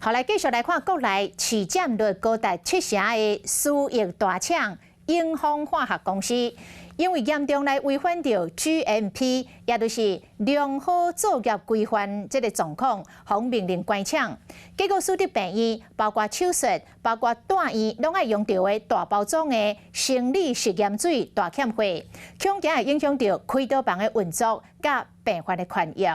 好，來繼續來看國內市佔率高達七成的私營大廠永豐化學公司，因為嚴重來違反著 GMP，也就是良好作業規範這個狀況，予命令關廠。結果使得病院包括手術、包括住院，攏愛用著的大包裝的生理食鹽水大欠貨，恐驚會影響著開刀房的運作佮病患的權益。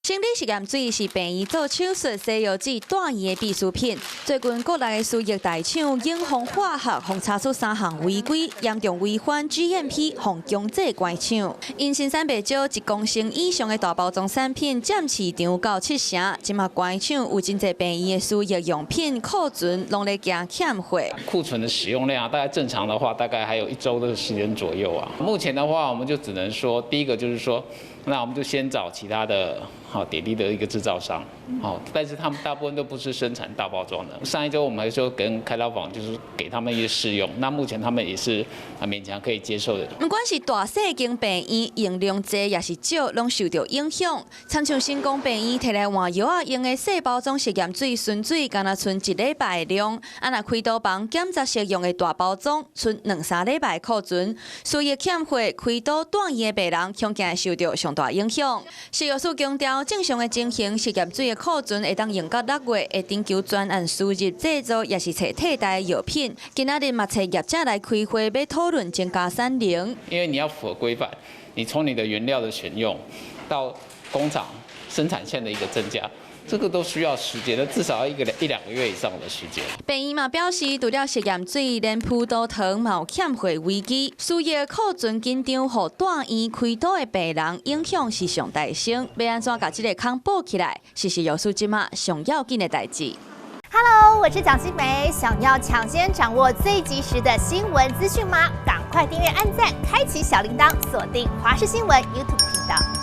生理食鹽水是病院做手術、西藥劑、住院的必需品。最近國內的私營大廠永豐化學予查出三項違規，嚴重違反 GMP，予強制關廠。𪜶生產袂少1公升以上的大包裝產品，佔市場到七成。這馬關廠有真濟病院的輸液用品庫存攏咧驚欠貨。庫存的使用量大概正常的話，大概還有一周的時間左右啊。目前的話，我們就只能說，第一個就是說，那我們就先找其他的好點滴的一個製造商，好，但是他們大部分都不是生產大包裝的。上一周我們還說跟開刀房就是給他們一些試用，那目前他們也是啊勉強可以接受的。毋管是大細間病院用量濟抑是少，攏受著影響。親像成功病院提來換藥仔用的細包裝食鹽水、純水，干焦賰一禮拜的量；啊若開刀房檢查室用的大包裝，賰兩三禮拜庫存。輸液欠貨，開刀住院的病人恐驚會受著上大影響。食藥署強調，正常的情形，食鹽水的庫存會當用到6月，會徵求專案輸入製造，抑是揣替代的藥品。今仔日嘛揣業者來開會，欲討論增加產能。因為你要符合規範，你從你的原料的選用到工廠生產線的一個增加，這個都需要時間的，至少要一兩個月以上的時間。病院嘛表示，除了食鹽水，連葡萄糖嘛有欠貨危機，輸液庫存緊張，予住院開刀的病人影響是上大聲。欲按怎共這个空補起來，是食藥署這馬上要緊的代誌。 Hello，我是蔣新梅，想要搶先掌握最及時的新聞資訊嗎？趕快訂閱、按讚、開啟小鈴鐺，鎖定華視新聞 YouTube 頻道。